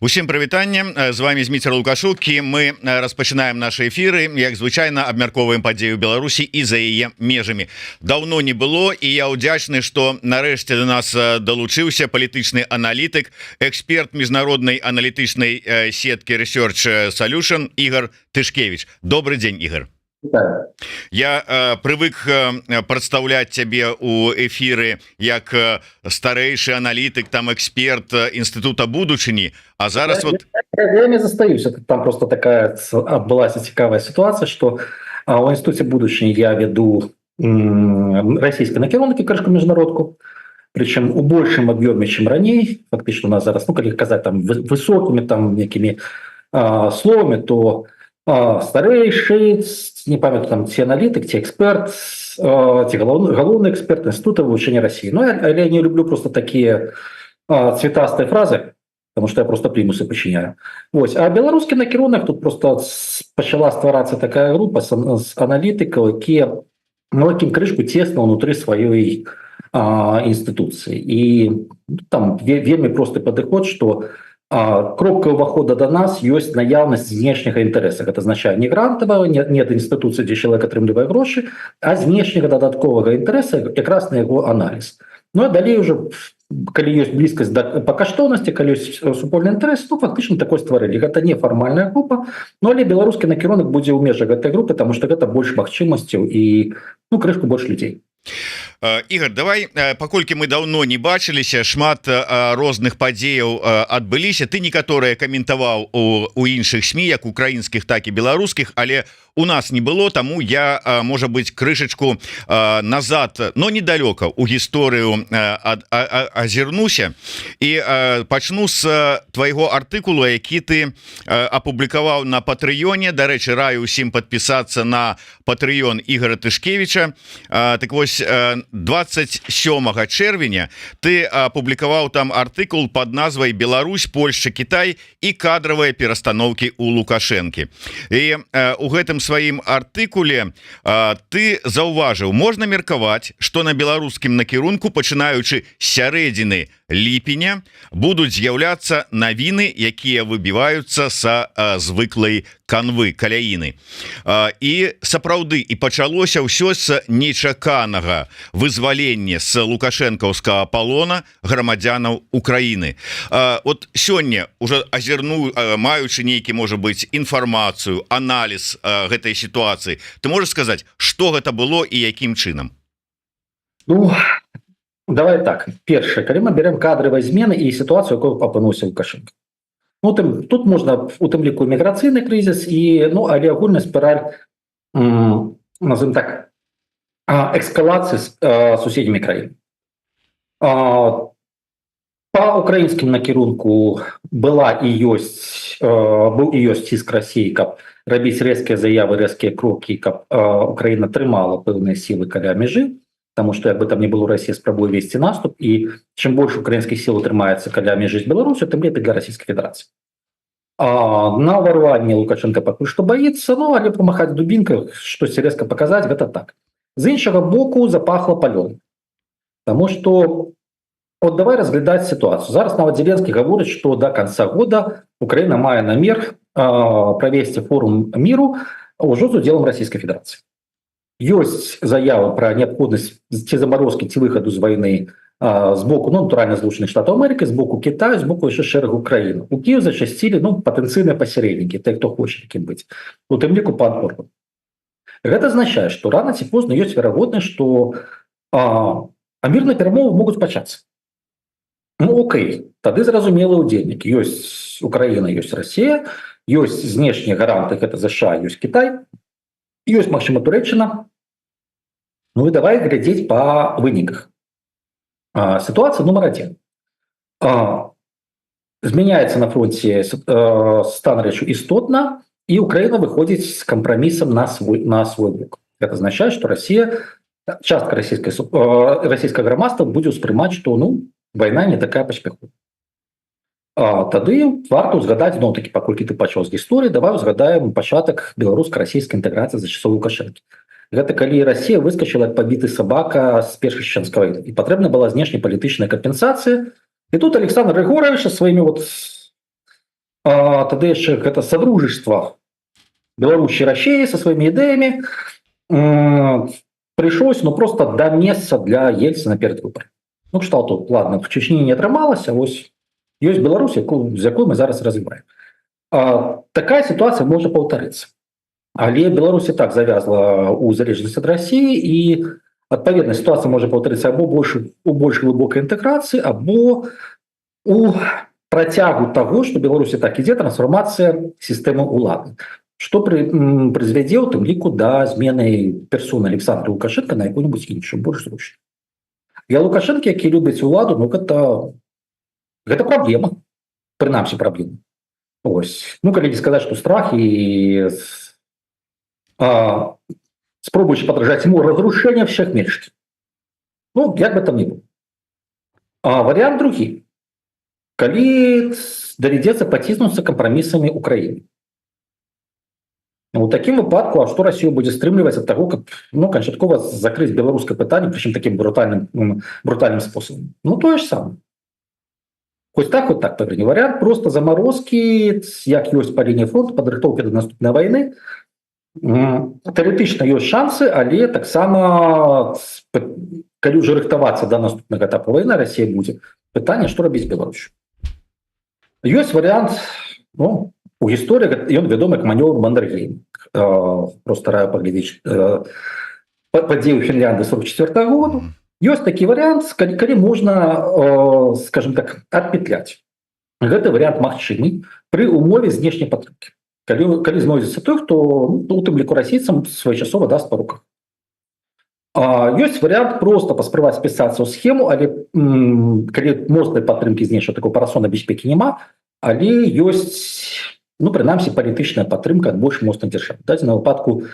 Усім прывітанне, з вамі Зміцер Лукашук, і мы распачынаем нашы эфіры. Як звычайна, абмяркоўваем падзею Беларусі і за яе межамі. Даўно не было, і я удзячны, што нарэшце до нас далучыўся палітычны аналітык, эксперт міжнароднай аналітычнай сеткі Research Solution Ігар Тышкевіч. Добры дзень, Ігар. Я прывык прадстаўляць цябе у эфіры як старэйшы аналітык, там, эксперт Інстытута будучыні, а зараз вот Я не застаюся. Там просто такая адбылася цікавая сітуацыя, што у Інстытуце будучыні я веду расійскі накірункі, крышку міжнародку, прычым у большым аб'ёме, чым раней. Фактычна у нас зараз, ну, калі казаць там высокімі там некімі словамі, то старэйшы, не памятаю там, ці аналітык, ці эксперт, ці галоўны эксперт Інстытута вывучэння Расіі. Ну, але я не люблю просто такія цветастыя фразы, потому что я просто примусы пачыняю. Вось. А беларускі накірунак, тут просто пачала стварацца такая група з аналітыкаў, якія, ну, якім крышку цесна ўнутры сваёй інстытуцыі. І, ну, там вельмі просты падыход, что кропка ўвахода до нас ёсць наяўнасць знешняга інтарэса. Гэта азначае не грантавага, не ад інстытуцыі, дзе чалавек атрымлівае грошы, а знешняга дадатковага інтарэса якраз на яго аналіз. Ну а далей уже, калі ёсць блізкасць да па каштоўнасці, калі ёсць супольны інтарэс, ну, фактычна такой стварылі. Гэта нефармальная група, но але беларускі накірунак будзе ў межах гэтай групы, потому что гэта больш магчымасцяў і, ну, крышку больш людзей. Ігар, давай, паколькі мы даўно не бачыліся, шмат розных падзеяў адбыліся, ты некаторыя каментаваў у іншых СМІ, як украінскіх, так і беларускіх, але у нас не было. Таму я, можа быць, крышачку назад, но недалёка у гісторыю азірнуся і пачну з твайго артыкулу, які ты апублікаваў на Патрыёне. Дарэчы, раю усім падпісацца на Патрыён Ігара Тышкевіча. Так вось, 27 чэрвеня ты апублікаваў там артыкул под назвай «Беларусь, Польша, Кітай і кадравыя перастановкі у Лукашэнкі». І у гэтым сваім артыкуле ты заўважыў: можна меркаваць, што на беларускім накірунку, пачынаючы з сярэдзіны ліпеня, будуць з'яўляцца навіны, якія выбіваюцца са звыклай канвы, каляіны. І сапраўды, і пачалося ўсё з нечаканага вызвалення з лукашэнкаўскага палона грамадзянаў Украіны. Вот сёння уже азірну, маючы нейкі, можа быць, інфармацыю, аналіз гэтай сітуацыі, ты можешь сказаць, што гэта было і якім чынам? Ну, давай так. Першае, калі мы берем кадравыя змены і сітуацыю, якой апынуўся Лукашенко, ну, тым тут можна у тым ліку міграцыйны крызіс і, ну, але агульная спіраль, назовем так, эскалацыі з суседнімі краінамі. По украінскім накірунку была і ёсць, быў і ёсць ціск Расіі, каб рабіць рэзкія заявы, рэзкія крокі, каб Украіна трымала пэўныя сілы каля мяжы. Потому что, як бы там не было, Расія спрабуе весці наступ, і чым больш украінскіх сіл утрымаецца каля мяжы з Беларусю, тым лепей для Расійскай Федэрацыі. На ўварванне Лукашенко пакуль што баіцца, ну, але памахаць дубінкай, штось резко паказаць, гэта так. З іншага боку, запахло палёным. Потому что вот давай разглядаць сітуацыю. Зараз нават Зеленскі гаворыць, что до конца года Украина мае намер правесці форум міру ўжо з удзелам Расійскай Федэрацыі. Ёсць заява пра неабходнасць ці замарозкі, ці выхаду з вайны з боку, ну, натуральна, Злучаных Штатаў Амерыкі, з боку Китаю, з боку яшчэ шэрагу краін. У Кіев зачасцілі, ну, патэнцыйныя пасярэднікі, те, хто хоча такім быць, у тым ліку пан Орбан. Гэта азначае, што рана ці позна ёсць верагоднасць, што мірныя перамовы могуць пачацца. Ну, окей, тады зразумелы удзельнікі: ёсць Украіна, ёсць Расія, ёсць знешнія гаранты, гэта ЗША, ёсць Кітай, ёсць, магчыма, Турэччына. Ну і давай глядзець па выніках. Сітуацыя нумар один. Змяняецца на фронте стан рэчаў істотна, і Украіна выходзіць з кампрамісам на свой бок. Это азначае, што Расія, частка расійскага грамадства будзе ўспрымаць, што, ну, вайна не такая паспяховая. Тады варта узгадаць, зноў таки, паколькі ты пачаў з гісторыі, давай узгадаем пачатак беларуска-расійскай інтэграцыі за часоў Лукашэнкі. Гэта калі Расія выскочыла, як пабіты сабака, з першай чачэнскай вайны, і патрэбна была знешнепалітычная кампенсацыя. І тут Александр Григорович са сваімі вот Тады яшчэ гэта содружество Беларусі, России со сваімі ідэямі прыйшлось, ну, просто да месца для Ельцына перед выбором. Ну, кшталту: ладно, в Чечні не атрымалася, вось ёсць Беларусь, з якой мы зараз развіваем. Такая ситуация можа паўтарыцца, але Беларусь і так завязла у залежнасць ад России, і, адпаведна, ситуация можа паўтарыцца або больш глыбокай інтэграцыі, або у працягу того, что Беларусі так ідзе трансфармацыя сістэмы улады, что прызвядзе ў тым ліку да змены персоны Александра Лукашенко на якую-нибудь іншую, больш зручную для Лукашэнкі, які любіць уладу. Ну, гэта праблема, прынамсі праблема. Ось, ну, калі не сказаць, что страх і спробуючы подражать ему, разрушение всех мечт. Ну, як бы там ни было. А вариант другі: калі давядзецца паціснуцца кампрамісамі Украіны. Ну, у такім выпадку, а што Россию будзе стрымліваць ад таго, каб, ну, канчаткова закрыць беларускае пытанне, прычым таким брутальным способом? Ну, тое ж самае. Хоць так, хоть так паверні. Вариант просто заморозки, як ёсць па лініі фронту, падрыхтоўкі до наступнай войны. Тэарэтычна ёсць шансы, але таксама, калі ўжо рыхтавацца да наступнага этапа войны, Россия будзе пытанне, што рабіць Беларусь. Ёсць вариант, ну, у гісторыі ён вядомы як манёвр Маннергейма. Просто раю паглядзець падзею Фінлянды 44 году. Ёсць такі вариант, калі можна, скажем так, адпетляць. Гэты вариант магчымы пры умове знешняй падтрымкі, калі знойдзецца той, хто, ну, у тым ліку расійцам, своечасова даст па руках. Ёсць вариант просто паспрабаваць спісацца ў схему, але калі моцнай падтрымкі знешняй, такой парасона бяспекі няма, але ёсць, ну, прынамсі, палітычная падтрымка ад больш моцных дзяржаў. Дадзеным выпадку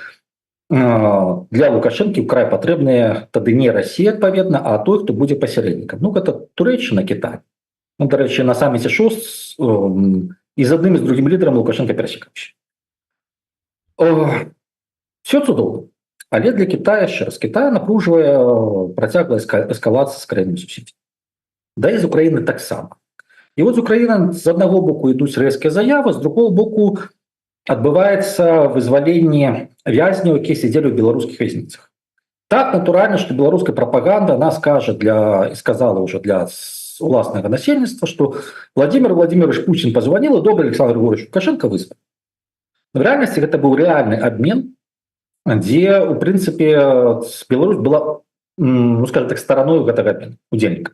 для Лукашэнкі ўкрай патрэбная тады не Россия, адпаведна, а той, хто будзе пасярэднікам. Ну, гэта Турэччына, Кітай. Ну, дарэчы, на саміце ШОС і з адным, і з другім лідарам Лукашенко перасекаўся. Все цудоўна, але для Китая, яшчэ раз, Китая напружвае працяглая эскалацыя з краінамі суседзі, да і з Украіны таксама. І вот з Украіны з аднаго боку ідуць рэзкія заявы, з другого боку адбываецца вызваленне вязняў, якія сидзелі ў беларускіх вязніцах. Так, натуральна, что беларуская прапаганда нас кажа для і сказала уже для уласнага насельніцтва, что Владимир Владимирович Путин позвонил и добрый Александр Григорьевич Лукашенко вызвал. В рэальнасці гэта быў рэальны обмен, дзе у прынцыпе Беларусь была, ну, скажем так, стараной гэтага обмена, удзельніка.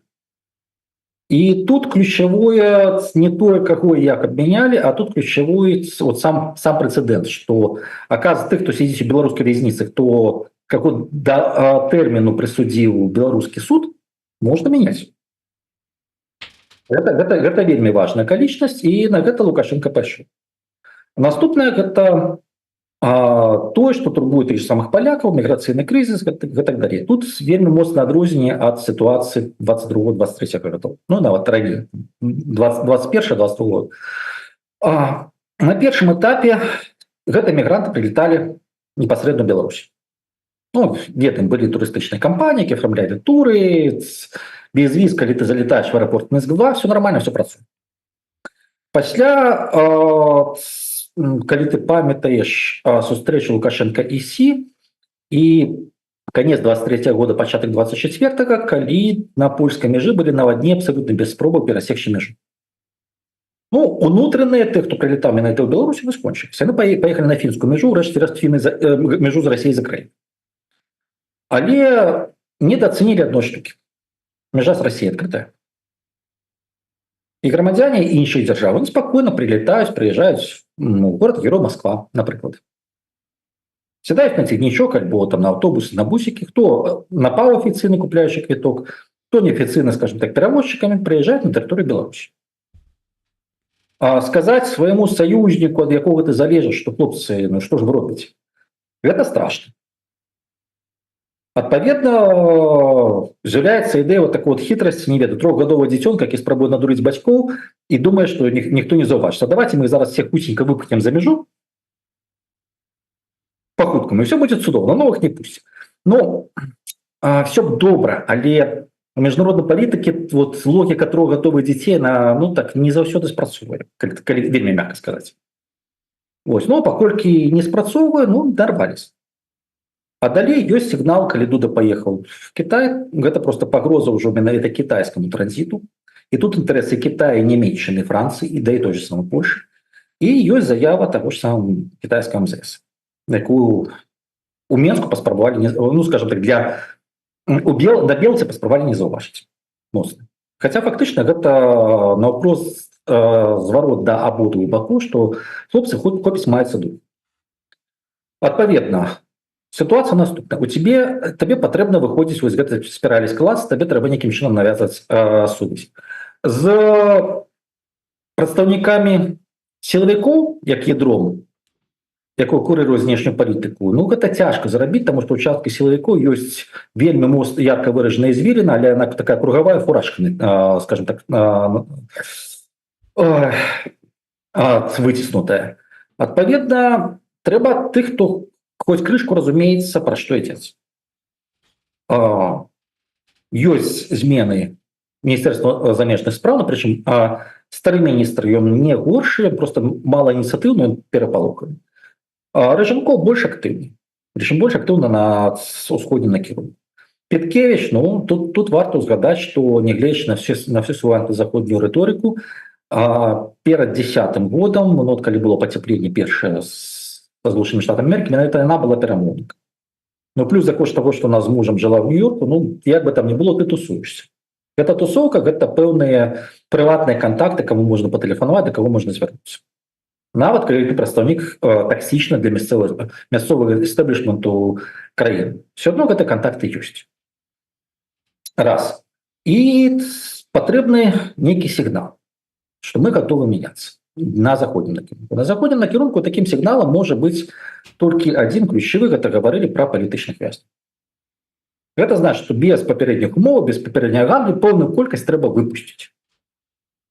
І тут ключавое не тое, каго і як абмянялі, а тут ключавой вот сам прэцэдэнт, что, оказывается, тых, хто сидзіць у беларускай вязніцы, хто каго да тэрміну прысудзіў беларускі суд, можна мяняць. Гэта вельмі важная акалічнасць, і на гэта Лукашенко пайшоў. Наступнае — гэта тое, што турбуе тых же самых палякаў: міграцыйны крызіс, гэтак далей. Тут вельмі моцна адрозненне ад сітуацыі 22 23 гадоў, ну, нават раней, 20 21 22. На першым этапе гэта мігранты прилеталі непасрэдна Беларусь. Ну, ведаем, былі турыстычныя кампаніі, які афармлялі туры без віз. Калі ты залетаешь в аэропорт Минск-2, все нормально, все працуе. Пасля, калі ты памятаеш сустрэчу Лукашенко і Сі і конец 23 года, пачатак 24, калі на польскай мяжы былі навадні абсолютно без спробы перасекчы мяжу. Ну, унутраныя, тых, хто прилетаў менавіта ў Беларусь, вы скончыліся. Яны паехалі на фінскую мяжу, рэшце рэшт фіны мяжу з Россией закрылі. Але недооценили одной штуки: мяжа з Россией открытая. І грамадзяне іншых дзяржаў, ну, спокойно прилетаюць, прыязджаюць, ну, город герой Москва, напрыклад, сядаюць на цягнічок альбо там на аўтобусы, на бусікі, хто напаў афіцыйны, купляючы квіток, хто неафіцыйна, скажем так, перавозчыкамі, прыязджаюць на тэрыторыю Беларусі. А сказаць свайму саюзніку, ад якога ты залежыш, што, хлопцы, ну што ж вы робіце, гэта страшно. Адпаведна, з'яўляецца ідэя вот такой вот хитрости, не ведаю, трохгадового дзіцёнка, які спрабуе надурыць бацькоў і думае, што ніхто не заўважыць. Давайте мы зараз всех хуценька выпхнем за мяжу по хуткаму, і все будет цудоўна, новых не пусцім. Ну, все б добра, але У міжнароднай палітыкі вот логіка трох гатовых дзяцей на, ну, так не заўсёды спрацоўвае, калі вельмі мякка сказаць. Вось, ну, паколькі не спрацоўвае, ну, дарвались. А далей ёсць сігнал, калі Дуда паехаў в Кітай, гэта просто пагроза ўжо менавіта кітайскаму транзіту. І тут інтарэсы Китая, Нямеччыны, Францыі і да і той же самой Польши. І ёсць заява таго ж самого кітайскага МЗС, якую у Менску паспрабавалі не, ну, скажем так, для у бел да белцы паспрабавалі не заўважыць моцна. Хотя фактычна гэта наўпрост зварот да абодвух баку, што, хлопцы, хоть хопіць маецца дух. Адпаведна, сітуацыя наступная: у тебе табе патрэбна выходзіць вось гэтай спіралі склад, табе трэба нейкім чынам навязаць сувязь з прадстаўнікамі сілавікоў як ядром, якой курыруе знешнюю палітыку. Ну, гэта цяжка зрабіць, таму што участкі сілавікоў ёсць вельмі мост ярко выражаная извилина, але она такая круговая фуражка, скажем так, выціснутая. Адпаведна, трэба тых, хто хоць крышку разумеецца, пра што ідзецца. Ёсць змены міністэрства замежных спраў, прычым стары міністр, ён не горшы, просто мала ініцыятыўны, перапалоханы. Рыжанкоў больш актыўны, прычым больш актыўна на ўсходнім накірунку. Пяткевич, ну, тут варта узгадаць, што, нягледзячы на всю сваю антызаходнюю рыторыку, перад 10-м годам, ну, вот, калі было пацяпленне першае з Злучанымі Штатамі Амерыкі, менавіта яна была перамоўнікам. Ну, плюс за кошт того, что она з мужам жыла в Нью-Йорку, ну, як бы там ни было, ты тусуешься. Гэта тусоўка, гэта пэўныя прыватныя кантакты, кому можна патэлефанаваць, да каго можна звярнуцца. Нават калі ты прадстаўнік таксічна для мясцовага эстаблішменту краін, все одно гэта кантакты ёсць. Раз. І патрэбны нейкі сігнал, что мы готовы меняться на заходнім накірунку. На заходнім накірунку таким сігналам можа быць толькі адзін ключавы, гэта гаварылі пра палітычных вязняў. Гэта значит, что без папярэдніх умоў, без папярэдняга гандлю пэўную колькасць трэба выпусціць.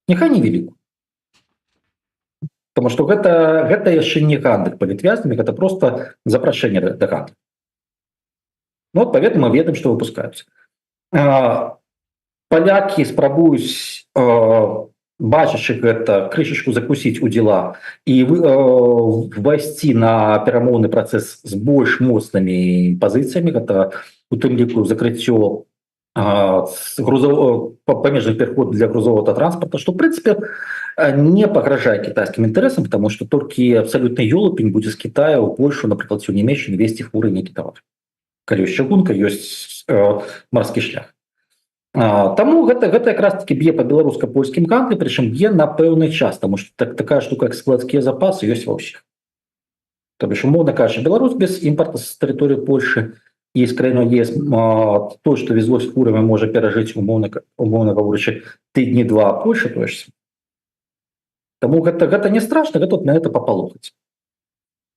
Няхай невялікую. Потому что гэта яшчэ не гандаль палітвязнямі, гэта просто запрашэнне да гандлю. Ну, адпаведна, мы ведаем, што выпускаюцца. Палякі спрабуюць, бачачы гэта, крышачку закусіць у дела і увайсці на перамоўны працэс з больш моцнымі пазіцыямі. Гэта у тым ліку закрыццё грузов памежных пераход для грузового транспорта, что, в принципе, не пагражае китайскім інтарэсам, потому что толькі абсалютны ёлупень будзе з Китая ў Польшу, напрыклад, ці ў Нямеччыну весці фуры нейкі тавар, калі ёсць чыгунка, ёсць марскі шлях. Таму гэта якраз таки б'е по беларуска-польскім гандлі, прычым б'е на пэўны час, тому что такая штука, як складскія запасы, ёсць ва ўсіх. То бишь, умоўна кажучы, Беларусь без імпорта з тэрыторыі Польши і з краіну ЕС, то, что везлось фурамі, можа перажыць, умоўна гаворачы, тыдні два, Польша тое ж. Таму гэта не страшно, гэта вот менавіта папалохаць.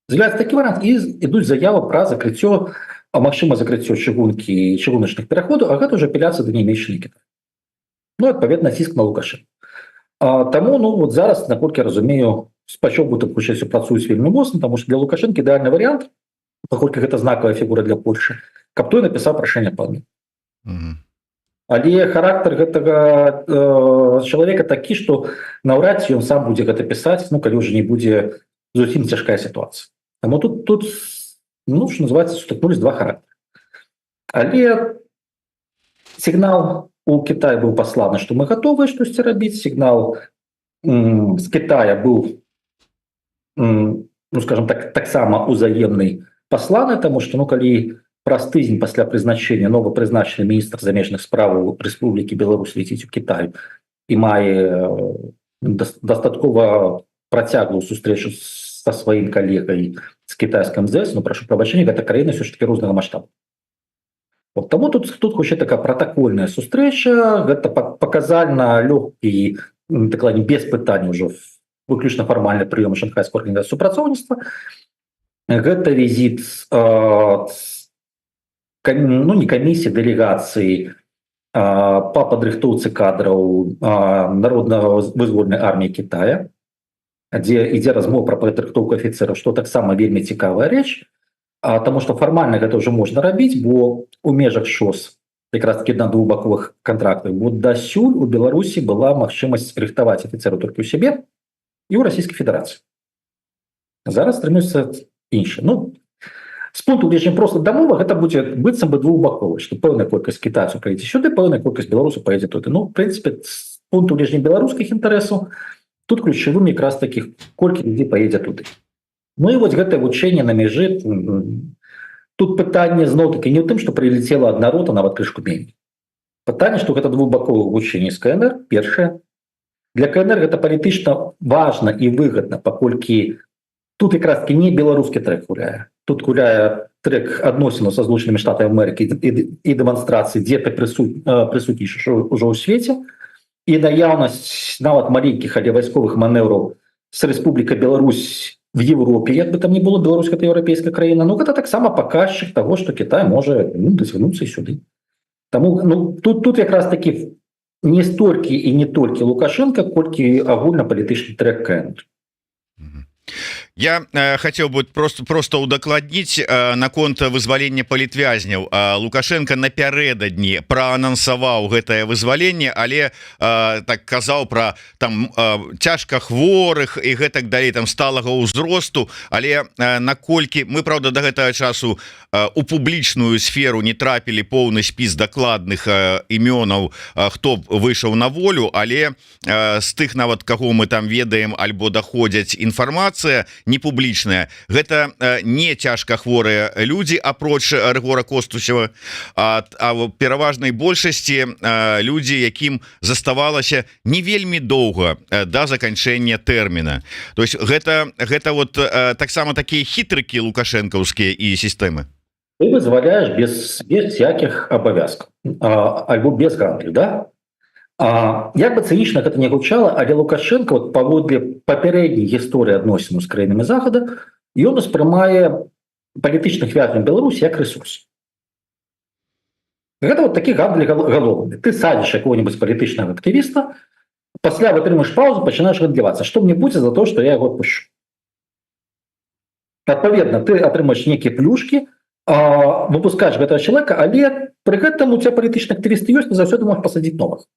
З'яўляецца такі варыянт, і ідуць заявы пра закрыццё, а магчыма, закрыццё чыгункі, чыгуначных пераходаў, а гэта уже апеляцыя да Нямеччыны, Китая. Ну, адпаведна, ціск на Лукашенко. Таму, ну, вот зараз, наколькі я разумею, з Пачобутам хутчэй працуюць вельмі моцна, тому что для Лукашэнкі ідэальны варыянт, паколькі гэта знакавая фігура для Польши, каб той напісаў прашэнне па обмену. Але характар гэтага чалавека такі, што наўрад ці ён сам будзе гэта пісаць, ну, калі уже не будзе зусім цяжкая сітуацыя. Таму тут, ну, что называется, сутыкнулись два характара. Але сігнал у Кітай быў пасланы, што мы гатовы штосьці рабіць. Сігнал з Китая быў, ну, скажем так, таксама узаемны пасланы, тому что, ну, калі праз тыдзень пасля прызначэння новапрызначаны міністр замежных справаў Рэспублікі Беларусь леціць у Кітай і мае дастаткова працяглую сустрэчу са сваім калегай з кітайскім МЗС, ну, прашу прабачэння, гэта краіна ўсё ж таки рознага маштабу. Вот, таму тут хутчэй такая пратакольная сустрэча, гэта паказальна лёгкі, дакладней, без пытання, ўжо выключна фармальны прыём Шанхайскай арганізацыі супрацоўніцтва. Гэта візіт ну, не камісіі, дэлегацыі па падрыхтоўцы кадраў Народна-вызвольнай арміі Китая, дзе ідзе размова пра падрыхтоўку афіцераў, што таксама вельмі цікавая рэч, таму што фармальна гэта ўжо можна рабіць, бо у межах ШОС якраз таки на двухбаковых контрактах, бо дасюль у Беларусі была магчымасць рыхтаваць афіцеру толькі ў сябе і ў Расійскай Федэрацыі. Зараз атрымаецца інша. Ну, з пункту гледжання просто дамова, гэта будзе быццам бы двухбакова, што пэўная колькасць кітайцаў прыйдзе сюды, пэўная колькасць беларусаў паедзе туды. Ну, в прынцыпе, з пункту гледжання беларускіх інтарэсаў тут ключавым якраз таких, колькі людзей паедзе туды. Ну і вось гэтае вучэнне на мяжы, тут пытанне зноў-таки не ў тым, што прилетела одна рота, нават крышку меней. Пытанне, што гэта двухбаковае вучэнне з КНР. Першае, для КНР гэта палітычна важна і выгодна, паколькі тут якраз таки не беларускі трек гуляе, тут гуляе трек адносіну са Злучанымі Штатамі Амерыкі і дэманстрацыі, дзе ты прысутнічаеш ўжо ў свеце, і наяўнасць нават маленькіх, але вайсковых манеўраў с Рэспубліка Беларусь в Европе. Як бы там не было, Беларусь — это еўрапейская краіна. Ну, гэта таксама паказчык того, что Китай можа, ну, дасягнуцца і сюды. Таму, ну, тут якраз таки не столькі і не толькі Лукашенко, колькі агульнапалітычны трек КНР. Я хотел бы просто удакладніць наконт вызвалення палітвязняў. Лукашенко напярэдадні проанансаваў гэтае вызваленне, але так казаў про там цяжка хворых і гэтак далей, там сталага ўзросту. Але наколькі мы, правда, до гэтага часу у публічную сферу не трапілі поўны спіс дакладных імёнаў, хто выйшаў на волю, але з тых нават, каго мы там ведаем альбо даходзяць інфармацыя не публічная, гэта не цяжка хворыя людзі, апроч Рыгора Костусева, а пераважнай большасці людзі, якім заставалася не вельмі доўга да заканчэння тэрміна. То есть гэта вот таксама такія хітрыкі лукашэнкаўскія і сістэмы. Ты вызваляешь без всяких абавязкаў альбо без гандлю, да? Як бы цынічна гэта не гучала, але Лукашенко вот паводле папярэдняй гісторыі адносіну з краінамі Захада, ён успрымае палітычных вязняў Беларусь як ресурс. Гэта вот такі гандаль галовамі. Ты садзіш якого-нибудь палітычнага актывіста, пасля вытрымаеш паузу, пачынаеш гандлявацца: что мне будзе за то, что я его отпущу? Адпаведна, ты атрымаеш нейкія плюшки, выпускаеш гэтага человека, але пры гэтым у тебя палітычны актывісты ёсць, ты заўсёды можешь пасадзіць новых.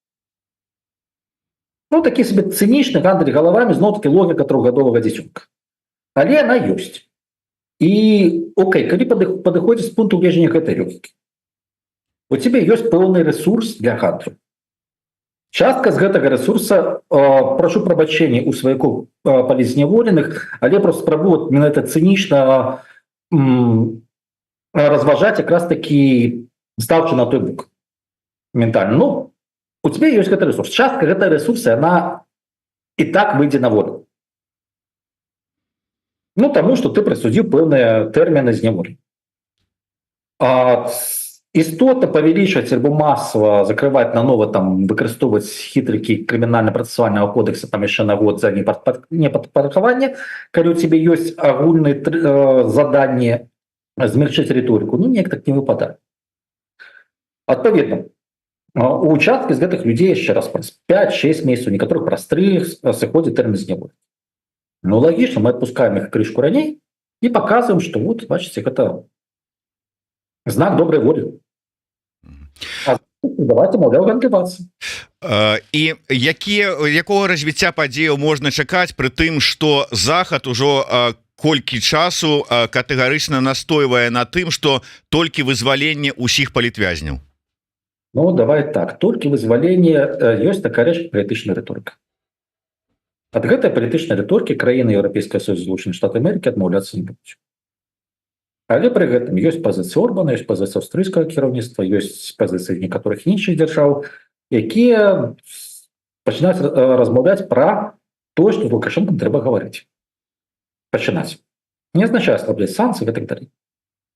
Ну, такі себе цынічны гандаль галавамі, зноў-таки логіка трохгадовага дзіцёнка, але она ёсць. І окей, калі падыходзіць з пункту гледжання гэтай логікі, у тебе ёсць пэўны ресурс для гандлю. Частка з гэтага ресурса, прошу прабачэння у сваякоў палізняволеных, але просто спрабую менавіта цынічна разважаць, якраз таки стаўчы на той бок ментальна. Ну, у тебя ёсць гэты ресурс, частка гэтага ресурса, она і так выйдзе на волю. Ну, таму что ты прысудзіў пэўныя тэрміны зняволі. Істота павялічваць альбо масава закрываць нанова, там, выкарыстоўваць хітрыкі крымінальна-працэсуальнага кодекса там яшчэ на год за непадпарадкаванне, калі у тебе ёсць агульны заданне змягчыць рыторыку, ну, неяк так не выпадае. Адпаведна, у участкі з гэтых людзей яшчэ раз праз 5-6 месяцаў, некаторых праз 3, сыходзіць тэрмін зняволі. Ну, лагічна, мы отпускаем их крышку раней и показываем, что вот, бачыце, гэта знак доброй воли. А давайте, маўляў, гандлявацца. І якога развіцця падзеяў можна чакаць пры тым, что Захад ужо колькі часу катэгарычна настойвае на тым, что толькі вызваленне ўсіх палітвязняў? Ну, давай так, толькі вызваленне, ёсць такая рэч — палітычная рыторыка. Ад гэтай палітычнай рыторыкі краіны Еўрапейскага Союза, Злучаны Штаты Амерыкі адмаўляцца не будуць. Але пры гэтым ёсць пазіцыя Орбана, ёсць пазіцыя аўстрыйскага кіраўніцтва, ёсць пазіцыі некаторых іншых дзяржаў, якія пачынаюць размаўляць пра тое, што з Лукашэнкам трэба гаварыць. Пачынаць. Не азначае аслабляць санкцыі і так далей.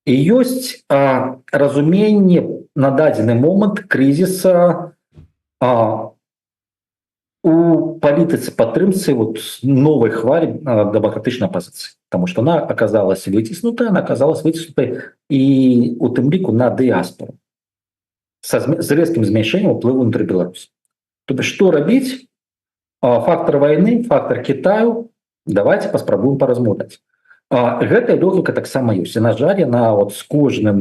І ёсць разуменне на дадзены момант крызіса у палітыцы падтрымцы вот новой хвалі дэмакратычнай апазіцыі, потому что она оказалась выціснутая, она оказалась выціснутай і у тым ліку на дыаспору з рэзкім змяншэннем уплыву унутры Беларусі. То бишь что рабіць? Фактор войны, фактор Китаю, давайте паспрабуем паразмаўляць. Гэтая логіка таксама ёсць. І, на жаль, яна вот з кожным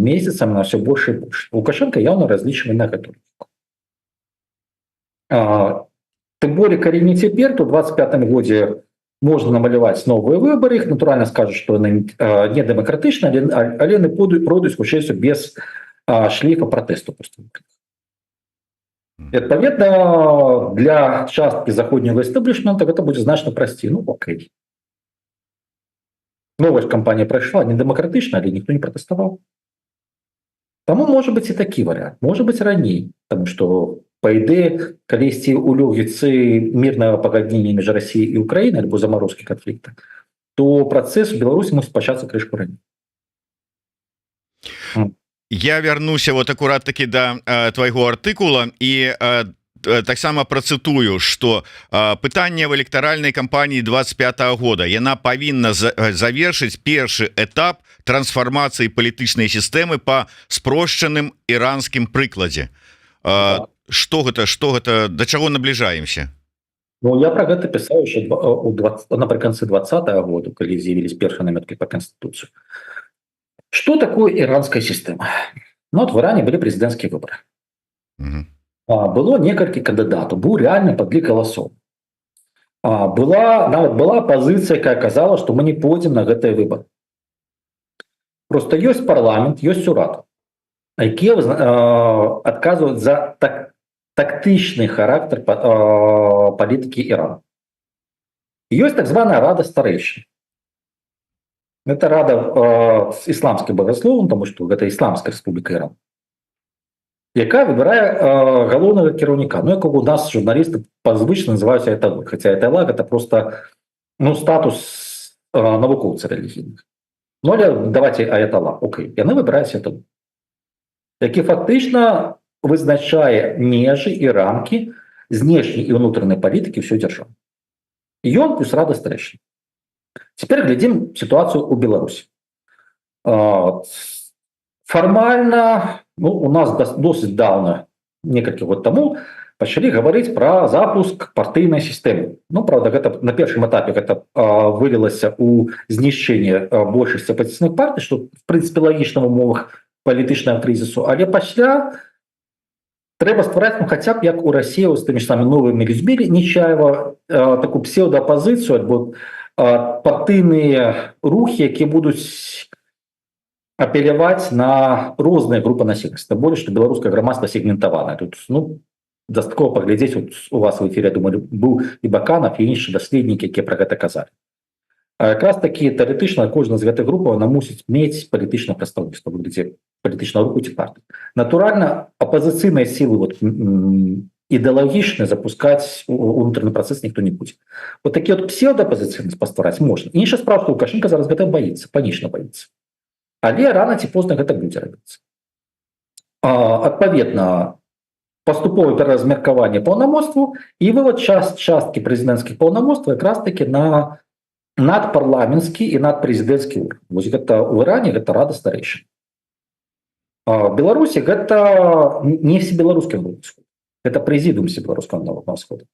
месяцам на все больш і больш. Лукашенко явно разлічвае на гэту логіку. Тым более, калі не цяпер, то 25 годзе можна намаляваць новыя выборы, іх натуральна скажуць, што яны не дэмакратычна, але яны пройдуць хутчэй всего без шлейфа пратэсту просто. Адпаведна, для часткі заходняга эстаблішмента гэта будзе значна прасцей. Ну окей. Новая кампанія прайшла не дэмакратычна, але ніхто не пратэставаў. Таму можа быць і такі варыянт, можа быць раней, потому что по ідэі, калісьці у логіцы мірнага пагаднення між Расіяй і Украінай альбо замарозкі канфлікта, то працэс у Беларусі мусіць пачацца крышку раней. Я вярнуся вот акурат таки да твайго артыкула і таксама працытую, что пытанне в электаральнай кампаніі 25 -го года: яна павінна завершыць першы этап трансфармацыі палітычнай сістэмы по спрошчаным іранскім прыкладзе. Да. Что гэта, да чаго набліжаемся? Ну, я про гэта пісаў еще у 20, напрыканцы 20 -го году, калі з'явілись першыя намёткі по канстытуцыю. Что такое иранская система? Ну, вот в Иране были президентские выборы. Было некалькі кандыдатаў, быў рэальны падлік галасоў. Была нават была апазіцыя, якая казала, што мы не пойдзем на гэтыя выборы. Просто ёсць парламент, ёсць урад, якія адказваюць за тактычны характар палітыкі Ірана. Ёсць так званая рада старэйшых. Это рада з ісламскім багасловам, тому што гэта Ісламская Рэспубліка Іран, якая выбірае галоўнага кіраўніка, ну, якога у нас журналісты пазвычна называюць аяталой, хаця аятала гэта просто, ну, статус навукоўца рэлігійных. Ну, але давайте аятала. Окей, яны выбіраюць аяталу, які фактычна вызначае межы і рамкі знешняй і ўнутранай палітыкі ўсёй дзяржавы. Ён плюс рада старэйшын. Теперь глядзім сітуацыю ў Беларусі. Фармальна, ну, у нас досыць даўна, некалькі год таму, пачалі гаварыць пра запуск партыйнай сістэмы. Ну, правда, гэта на першым этапе гэта вылілася у знішчэнне большасці апазіцыйных партый, што в прынцыпе лагічна в умовах палітычнага крызісу, але пасля трэба ствараць, ну, хаця б як у Расіі з тымі ж самымі новымі людзьмі Нечаева, такую псеўдаапазіцыю альбо партыйныя рухі, якія будуць апеляваць на розныя групы насельніцтва, болей што беларускае грамадства сегментаванае. Тут, ну, дастаткова паглядзець, вот у вас в эфире, думаю, быў і Баканов, і іншыя даследнікі, якія пра гэта казалі. А якраз такі тэарэтычна кожна з гэтых групаў, она мусіць мець палітычнае прадстаўніцтва, выглядзе палітычную руку ці партыю. Натуральна, апазіцыйныя сілы вот, ідэалагічна запускаць унутраны працэс ніхто не будзе. Вот такі вот псеўдаапазіцыйнасць паствараць можна. Іншая справа, што Лукашенко зараз гэта баіцца, панічна баіцца. Але рана ці позна гэта будзе рабіцца. Адпаведна, паступовае пераразмеркаванне паўнамоцтву і вывод часткі прэзідэнцкіх паўнамоцтваў якраз таки на надпарламенцкі і надпрэзідэнцкі уровень. Вось гэта ў Іране гэта рада старэйшых. Беларусі гэта не Всебеларускі народны сход. Это прэзідыум Всебеларускага народнага схода.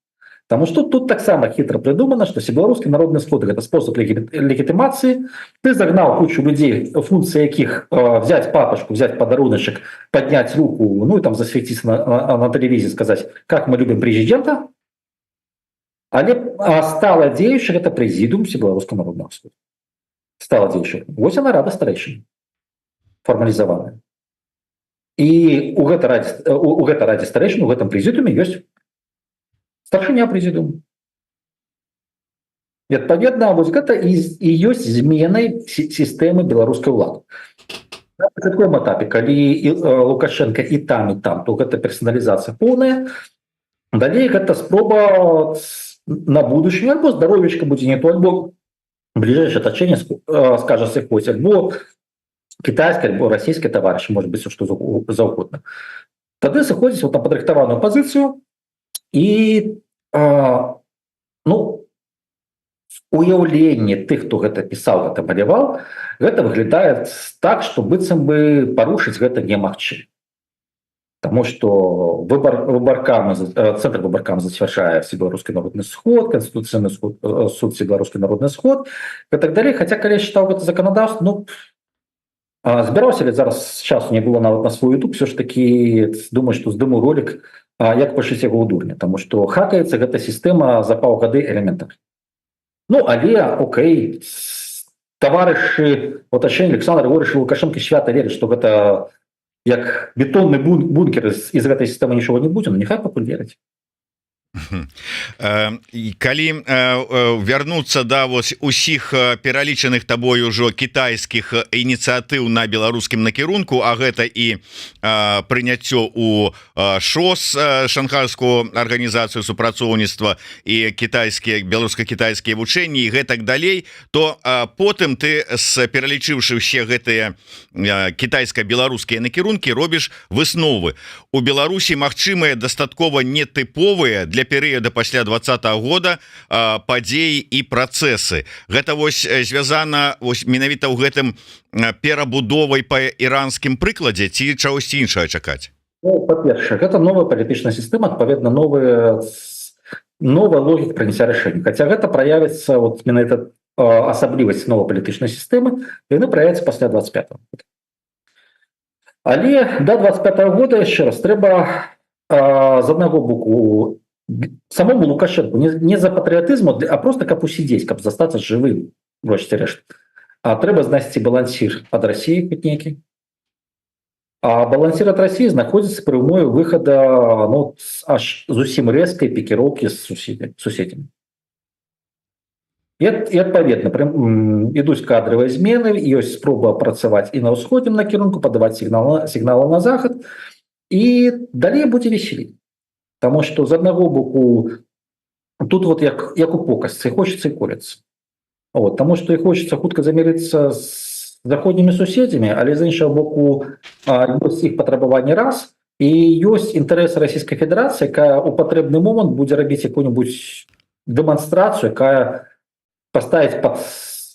Таму што тут таксама хітра прыдумана, што Всебеларускі народны сход — гэта спосаб легітымацыі. Ты загнаў кучу людзей, функцыі якіх взять папочку, взять падаруначак, поднять руку, ну и там засветиться на телевизоре, сказать, как мы любим президента. Але стала дзеючых это прэзідыум Всебеларускага народнага схода. Стала дзеючых. Вось она, рада старэйшых, фармалізаваная. І у гэта радзе старэйшын, у гэтым прэзідыуме ёсць старшыня прэзідыуму. І адпаведна, вось гэта і ёсць зменай сістэмы беларускай улады. На таком этапе, калі і Лукашенко і там, і там, то гэта персаналізацыя поўная. Далей гэта спроба на будучыню, альбо здаровечка будзе не то, альбо бліжэйшае атачэнне скажа: «Сыходзь», альбо кітайская, альбо расійскія таварышы, может быть, што заўгодна. Тады сыходзіць вот на падрыхтаваную пазіцыю і ну, уяўленне тых, хто гэта пісаў, гэта маляваў, гэта выглядае так, што быццам бы парушыць гэта немагчыма. Таму что выбор выбаркам, цэнтр выбаркам зацвярджае Всебеларускі народны сход, Конституцыйны суд, Всебеларускі народны сход и так далее. Хотя, калі чытаў гэта заканадаўства, ну, збіраўся ли, зараз часу не было нават на свой YouTube. Все ж таки думаю, что здыму ролик, як пашыць яго ў дурня, тому что хакаецца гэта сістэма за паўгады элементар. Ну, але окей, таварышы атачэння Александр Григорьевич Лукашенко свята верыць, что гэта як бетонны бункер, из гэтай сістэмы нічога не будзе. Ну, нехай пакуль верыць. Калі вярнуцца да вось усіх пералічаных табой ужо кітайскіх ініцыятыў на беларускім накірунку, а гэта і прыняццё у ШОС, Шанхайскую арганізацыю супрацоўніцтва, і кітайскія, беларуска-кітайскія вучэнні і гэтак далей, то потым ты, с пералічыўшы ўсе гэтыя кітайска-беларускія накірункі, робіш высновы: у Беларусі магчымыя дастаткова нетыповыя для перыяда пасля 20-го года падзеі і працэсы. Гэта вось звязана вось менавіта ў гэтым перабудовай по іранскім прыкладзе ці чагосьці іншага чакаць? Ну, па-першае, гэта новая палітычная сістэма, адпаведна, новая логіка прыняцця рашэння. Хаця гэта праявіцца, вот менавіта асаблівасць новай палітычнай сістэмы, яны праявіцца пасля 25 года. Але до 25 -го года, яшчэ раз, трэба з аднаго боку самому Лукашенко не за патрыятызму, а просто каб усидзець, каб застацца жывым, рэшце рэшт, а трэба знайсці балансір ад России хоць нейкі. А балансір ад России знаходзіцца пры умове выхода, ну, аж зусім рэзкай пікіроўкі з суседзямі. І адпаведна ідуць кадравыя змены, ёсць спроба працаваць і на ўсходнім накірунку, падаваць сігналы на захад, і далей будзе веселей. Таму что з аднаго боку тут вот як у покасцы: хочется і колецца. Вот, таму что і хочется хутка замірыцца з заходнімі суседзямі, але з іншага боку ёсць іх патрабаванне раз, і ёсць інтарэс Расійскай Федэрацыі, якая у патрэбны момант будзе рабіць якую-нибудь дэманстрацыю, якая поставить под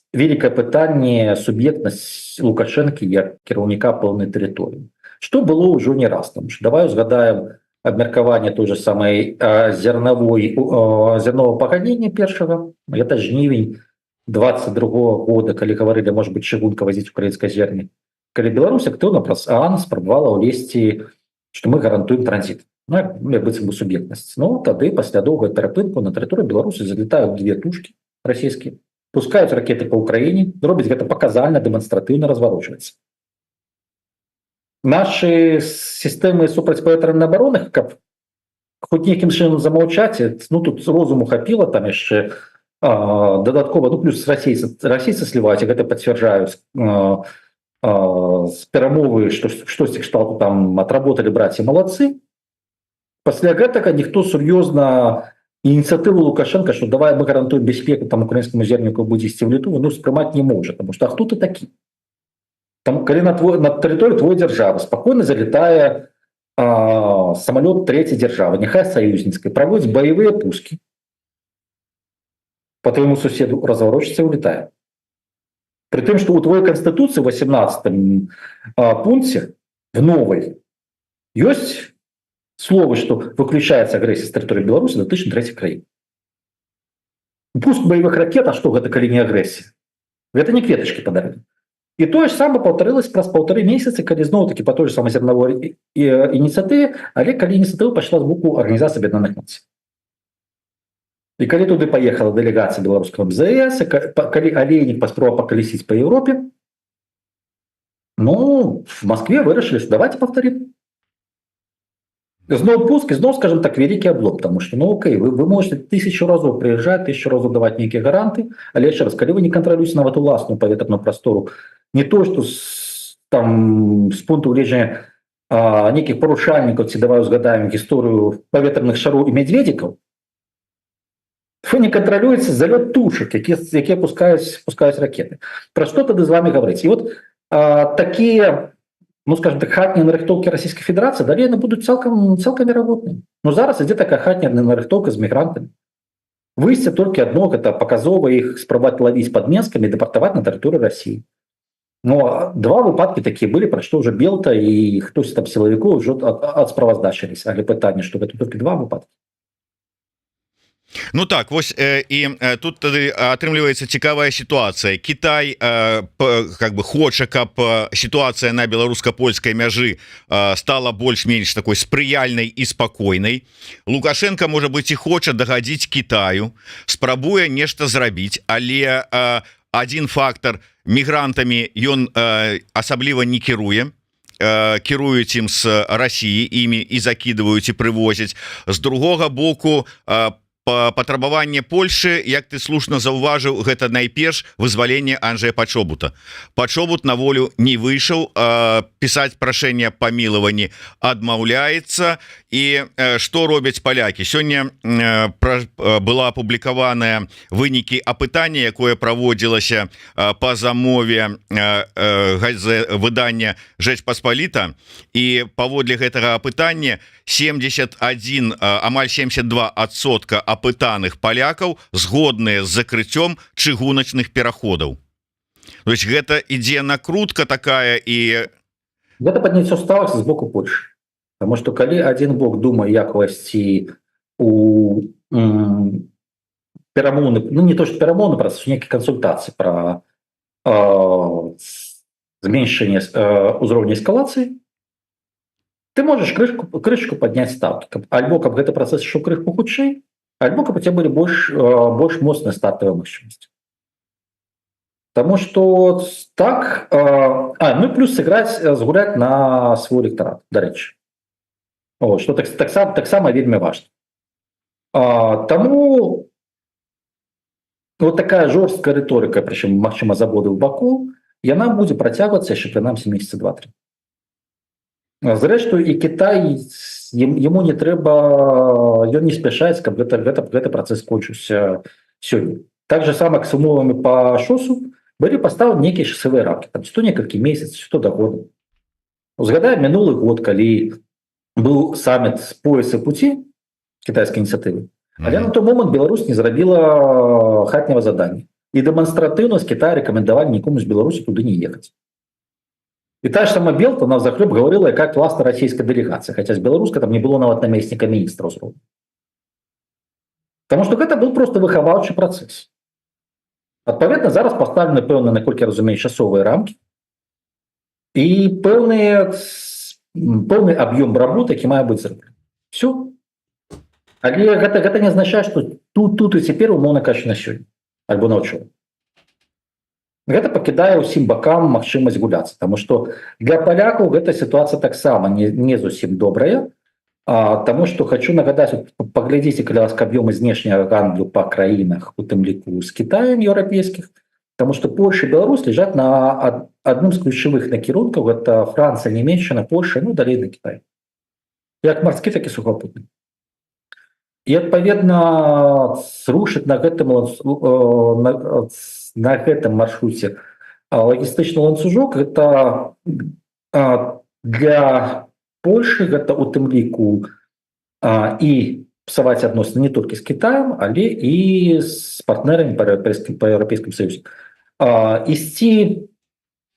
вялікае пытанне суб'ектнасць Лукашэнкі як кіраўніка пэўнай тэрыторыі, что было ўжо не раз. Там давай узгадаем абмеркаванне той же самой зерновой зернового пагаднення першага, это жнівень 22 года, калі гаварылі, может быть, чыгунка возіць украінскай зерні, калі Беларусь актыўна праз ААН спрабавала ўлезці, что мы гарантуем транзит, ну, як быццам бы суб'ектнасць. Ну, тады пасля доўгай перапынку на тэрыторыю Беларусі залетаюць две тушки расійскія, пускаюць ракеты по Украіне, робяць гэта паказальна, дэманстратыўна, разварочваецца. Наши сістэмы супрацьпаветранай абароны, каб хоть нейкім чынам замаўчаць, ну, тут розуму хапіла там яшчэ дадаткова, ну, плюс расійцы сливаюць, гэта пацвярджаюць з перамовы, что штосьці кшталту там «отработали, братья, молодцы». Пасля гэтага ніхто сур'ёзна ініцыятыву Лукашенко, что давай мы гарантуем бяспеку там украінскаму зерніку, будзе ісці в Літву, ну, спрымаць не можа, потому что а хто ты такі там, калі на тэрыторыю твой дзяржавы спокойно залетае самолет третьей дзяржавы, няхай саюзніцкай, праводзіць боевые пуски по твоему суседу, разворочится и улетает? При том, что у твоей конституции в 18 пункте, в новой, есть слово, что выключается агрессия с территории Беларуси датычна третьих краін. Пуск боевых ракет, а что гэта, калі не агрессия? Это не кветочки подарили. І тое ж самае паўтарылась праз 1,5 месяцы, калі зноў-таки по той же самой зерновой ініцыятыве, але калі ініцыятыва пайшла з боку Арганізацыі Аб'яднаных Нацый. І калі туды паехала дэлегацыя беларускага МЗС, калі Алейнік паспрабаваў пакалесіць по Европе, ну, в Москве вырашылі, что давайте повторим. Зноў пуск, зноў, скажем так, вялікі облом, потому что, ну, окей, вы можете тысячу разоў приезжать, тысячу разоў давать нейкія гаранты, але яшчэ раз, калі вы не кантралюеце нават уласную паветраную прастору, не то что там з пункту гледжання нейкіх парушальнікаў, ці давай узгадаем гісторыю паветраных шароў і мядзведзікаў, вы не кантралюеце залёт тушак, якія пускаюць ракеты. Пра што тады з вами гаварыць? І вот такія, ну, скажем так, хатнія нарыхтоўкі Расійскай Федэрацыі далей яны будуць цалкам верагоднымі. Но зараз ідзе такая хатняя нарыхтоўка з мігрантамі. Выйсце толькі адно: гэта паказова іх спрабаваць лавіць пад Менскам і дэпартаваць на тэрыторыю России. Но два выпадкі такія былі, пра што уже Белта і хтось там сілавіку ўжо адсправаздачылись. Але пытанне, што гэта толькі два выпадкі. Ну так вось, і тут тады атрымліваецца цікавая сітуацыя. Кітай как бы хоча, каб сітуацыя на беларуска-польскай мяжы стала больш-менш такой спрыяльнай і спакойнай. Лукашенко, можа быть, і хоча дагадзіць Китаю, спрабуе нешта зрабіць, але один фактор: мігрантамі ён асабліва не кіруе, кіруюць ім з России, імі і закидываюць, і прывозяць. З другога боку, патрабаванне Польшчы, як ты слушна заўважыў, гэта найперш вызваленне Анджея Пачобута. Пачобут на волю не выйшаў, пісаць прашэнне памілаванні адмаўляецца. І что робяць палякі? Сёння была апублікаваная вынікі апытання, якое праводзілася по замове выдання «Жэч Паспаліта», і паводле гэтага апытання 71, амаль 72% апытаных палякаў згодныя з закрыццём чыгуначных пераходаў. То есть гэта ідзе накрутка такая і Гэта падняццё ставак з боку Польшчы. Потому что калі один бок думае, як васці у перамоўны, ну, не то что перамоўны працэс, нейкі кансультацыі про зменшэнне ўзроўня эскалацыі, ты можешь крышку поднять ставки, альбо каб гэты працэс ішоў крыху хутчэй, альбо каб у тебя были больш моцныя стартавыя магчымасці. Таму что так, ну и плюс сыграть, сгулять на свой электорат, дарэчы, что таксама вельмі важно. Таму вот такая жорсткая рыторыка, прычым, магчыма, з абодвух бакоў, яна будзе працягвацца яшчэ прынамсі месяца два-тры. Зрэштаю, і Кітай, ему не трэба, ён не спяшаецца, каб гэты працэс скончыўся сёння. Так же самак с умовамі по ШОСу былі пастаўлены нейкія часавыя рамкі, там сто некалькі месяц, что да года. Узгадаем мінулы год, калі быў саміт «Пояса пути», кітайскай ініцыятывы, але на той момант Беларусь не зрабіла хатняга задання, і дэманстратыўна з Китая рэкамендавалі нікому з Беларусі туды не ехаць. І та ж сама Белта на захлёб говорила, якая класна расійская дэлегацыя, хотя з беларуска там не было нават намесніка міністра ўзроўню. Потому что гэта был просто выхаваўчы працэс. Адпаведна, зараз пастаўлены пэўны, наколькі я разумею, часовыя рамкі і пэўны аб'ём работы, які мае быць зроблены. Все. Але гэта не азначае, что тут і цяпер, умоўна кажучы, на сёння альбо на учора. Гэта пакідае ўсім бакам магчымасць гуляцца, потому что для палякаў гэта сітуацыя таксама не зусім добрая. Таму что хочу нагадаць, вот, паглядзіце, калі ласка, аб'ёмы знешняга гандлю па краінах, у тым ліку з Китаем, еўрапейскіх, потому что Польша і Беларусь лежат на адным з ключавых накірункаў: это Францыя, Нямеччына, Польша, ну, далей на Китай, як марскі, так і сухопутны. І, адпаведна, зрушыць на гэтым маршруце лагістычны ланцужок — это для Польшчы, гэта у тым ліку і псаваць адносіны не толькі з Китаем, але і з партнерамі па Еўрапейскім Саюзе. Ісці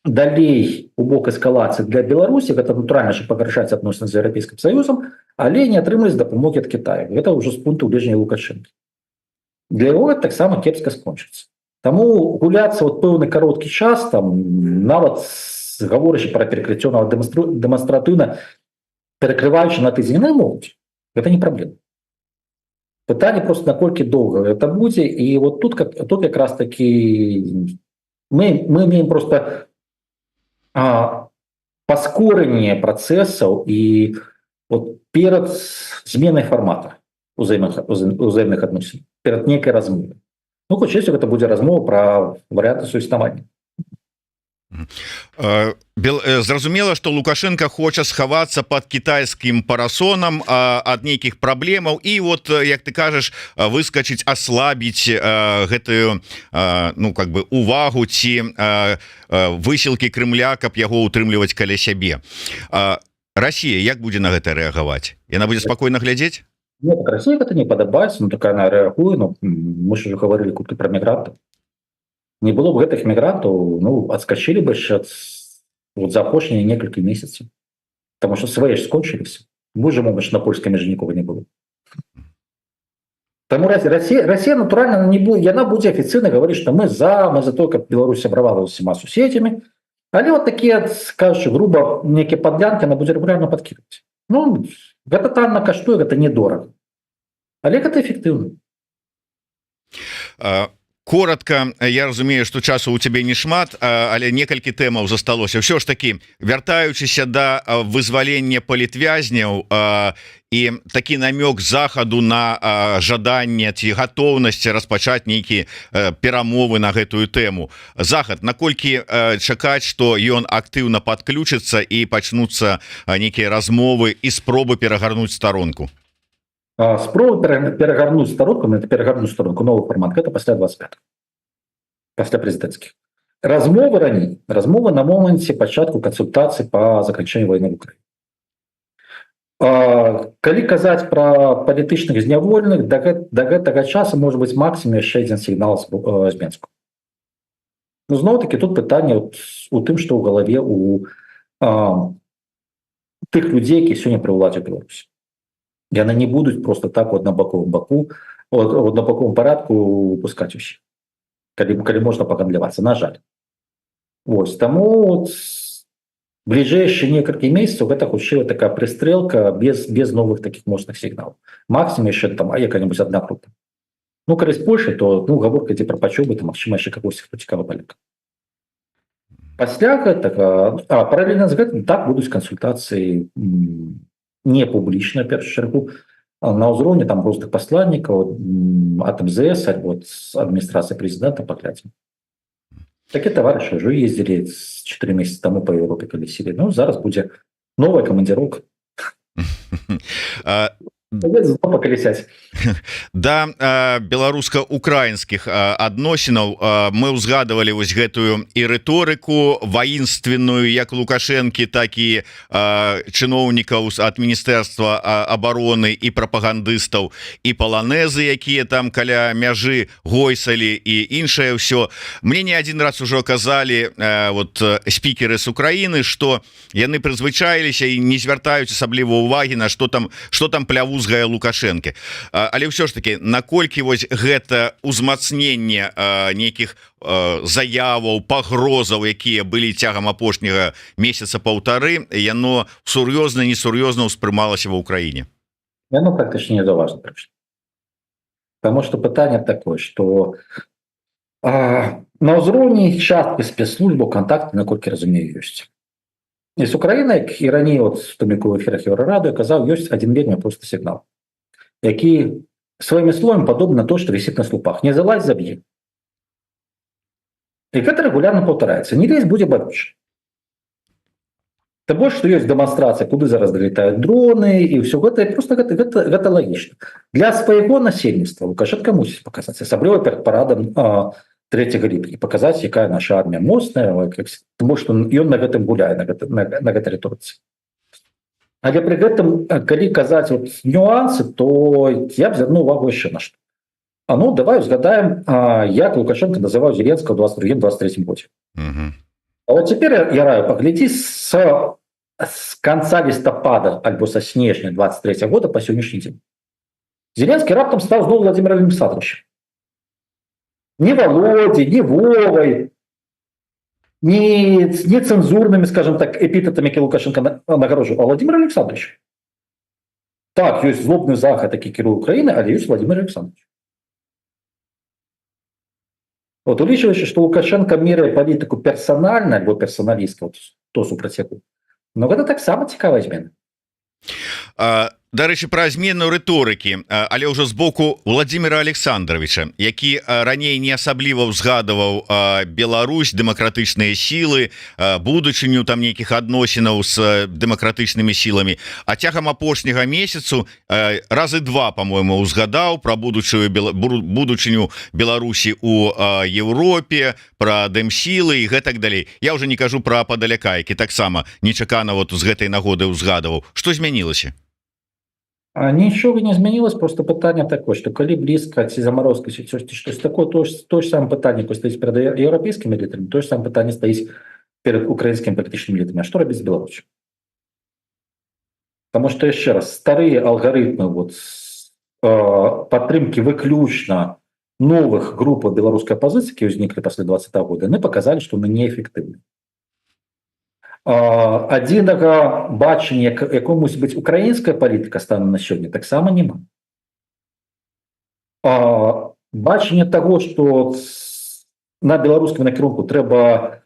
далей у бок эскалацыі для Беларусі — гэта, натуральна ж, пагаршаць адносіны з Еўрапейскім Саюзам, але не атрымаць дапамогі ад Китая. Гэта ўжо з пункту гледжання Лукашэнкі, для яго таксама кепска скончыцца. Таму гуляцца вот пэўны кароткі час там, нават гаворачы пра перакрыццё, нават дэманстратыўна перакрываючы на тыдзень, не могуць, это не праблема. Пытанне просто, наколькі доўга это будзе. І вот тут как тут якраз таки мы имеем просто паскорэнне працэсаў і вот перад зменай фармата узаемных адносін, перад нейкай размовай. Ну, хутчэй, гэта будзе размова пра варыянты суіснавання. Зразумела, что Лукашенко хоча схавацца под китайскім парасонам ад нейкіх праблемаў і вот, як ты кажаш, выскочыць, аслабіць гэтую, ну, как бы увагу ці высілкі Крамля, каб яго утрымліваць каля сябе. Россия як будзе на гэта рэагаваць? Яна будзе спакойна глядзець? Нет, Россия это не падабаецца, ну, такая она рэагуе. Ну, мы ж уже говорили колькі про мігрантаў. Не было б гэтых мігрантаў, ну, адскачылі бы яшчэ вот за апошнія некалькі месяцаў, потому что свае ж скончыліся. Божа мой, на польскай мяжы нікога не было. Таму Россия натуральна не будет, яна будзе афіцыйна говорить, что мы за то, каб Беларусь сябравала з усіма суседзямі, але вот такія, скажучы грубо, некія падлянкі она будзе рэгулярна подкидывать. Ну, гэта танна каштуе, гэта недорого, але гэта эффектыўна. Коротко, я разумею, что часу у цябе не шмат, але некалькі тэмаў засталося. Ўсё ж таки, вяртаючыся да вызвалення палітвязняў і такі намёк Захаду на жаданне ці гатоўнасці распачаць нейкія перамовы на гэтую тэму, Захад, наколькі чакаць, что ён актыўна подключыцца і пачнуцца нейкія размовы і спробы перагарнуць старонку? Спробы перагарнуць старонку, это перагарнуць старонку, новы фармат, это пасля 25, пасля прэзідэнцкіх. Размовы раней, размовы на моманце пачатку кансультацый по заканчэнню войны в Украине. Калі казаць про палітычных зняволеных, да гэтага часу может быть, максимум яшчэ адзін сігнал з Менску. Ну, зноў-таки, тут пытанне вот у тым, что ў галаве у тых людзей, які сёння пры ўладзе Беларусі. Яны не будуць просто так у аднабаковым баку, у аднабаковым парадку выпускаць усе, калі можна пагандлявацца, на жаль. Вось таму вот бліжэйшыя некалькі месяцаў гэта хутчэй такая прыстрэлка без новых таких моцных сігналаў. Максимум яшчэ там якая-нибудь одна група. Ну, калі з Польшай, то, ну, гаворка ідзе пра Пачобута, магчыма, яшчэ кагось, хто цікавы паляк. Пасля гэтага, паралельна з гэтым, так, будуць кансультацыі, не публічна, першу чаргу на ўзроўні там розных пасланнікаў ад МЗС альбо з адміністрацыі прэзідэнта. Паглядзім. Такі таварышы ўжо ездзілі 4 месяцы таму по Еўропе, калесілі. Ну, зараз будзе новая камандзіроўка, пакалесяць. Да, беларуска-украінскіх адносінаў. Мы ўзгадывалі вось гэтую і рыторыку воинственную як Лукашэнкі, так і чыноўнікаў ад міністэрства обороны і прапагандыстаў, і паланезы, якія там каля мяжы гойсалі, і іншае ўсё. Мне не один раз ужо казалі вот спікеры с Украины, что яны прызвычаіліся і не звяртаюць асабліва увагі на что там плявузгае Лукашэнкі. Але ўсё ж таки, наколькі вось гэта узмацненне нейкіх заяваў, пагрозаў, якія былі цягам апошняга месяца паўтары, яно сур'ёзна, несур'ёзна ўспрымалася ва Украіне? Яно практычна незаўважна прайшло. Потому что пытанне такое, что на ўзроўні часткі спецслужбаў контакты, наколькі разумею, ёсць. І з Украінай, як і раней от томіку в эфірах Еўрарадыё казаў, ёсць один вельмі просты сігнал, які сваімі словамі падобны на то, что висит на слупах: «Не залазь — заб'е». І гэта рэгулярна паўтараецца: «Не лезь — будзе балюча». Тым больш, што ёсць дэманстрацыя, куды зараз далетаюць дроны і ўсё гэта, просто гэта лагічна. Для свайго насельніцтва Лукашенко мусіць паказаць, асабліва перад парадам 3 ліпеня, паказаць, якая наша армія моцная, тым больш, што ён на гэтым гуляе, на гэтай рыторыцы. Але пры гэтым, калі казаць вот нюансы, то я б звярнуў увагу яшчэ на што. А ну давай узгадаем, як Лукашенко называў Зеленского 22 23 годзе. А вот теперь я раю паглядзі с конца лістапада альбо са снежня 23 года по сённяшні дзень. Зеленский раптам стаў зноў Владимир Александрович. Не Володей, не Вовой, не цензурными, скажем так, эпитетами, які Лукашенко нагароджваў, а Владимир Александрович. Так, ёсць злобны Захад, які кіруе Украіны, але ёсць Владимир Александрович. Вот улічваючы, что Лукашенко меряе палітыку персанальна альбо персаналістка, вот, то супраць яку. Но гэта таксама цікавая змена. Дарэчы, пра змену рыторыкі, але ўжо з боку Владимира Александровича, які раней не асабліва ўзгадываў Беларусь, дэмакратычныя сілы, будучыню там нейкіх адносінаў з дэмакратычнымі сіламі, а цягам апошняга месяцу разы два, по-моему, узгадаў пра будучыню Беларусі у Европе, пра дэмсілы і гэтак далей. Я уже не кажу пра Падаляка, які таксама нечакана вот з гэтай нагоды ўзгадываў. Что змянілася? Нічога не змянілось. Просто пытанне такое, что калі блізка ці заморозка, ці штось такое, то ж самое пытанне, якое стаіць перад еўрапейскімі лідарамі, то ж самое пытанне стаіць перад украінскімі палітычнымі лідарамі: што рабіць з Беларуссю? Потому что, яшчэ раз, старыя алгарытмы вот падтрымки выключна новых групаў беларускай апозіцыі, якія ўзніклі пасля 20 -го года, яны показали, что мы неэфектыўны. Адзінага бачання, якому мусіць быць украінская палітыка, станам на сёння таксама няма. Бачанне того, что на беларускім накірунку трэба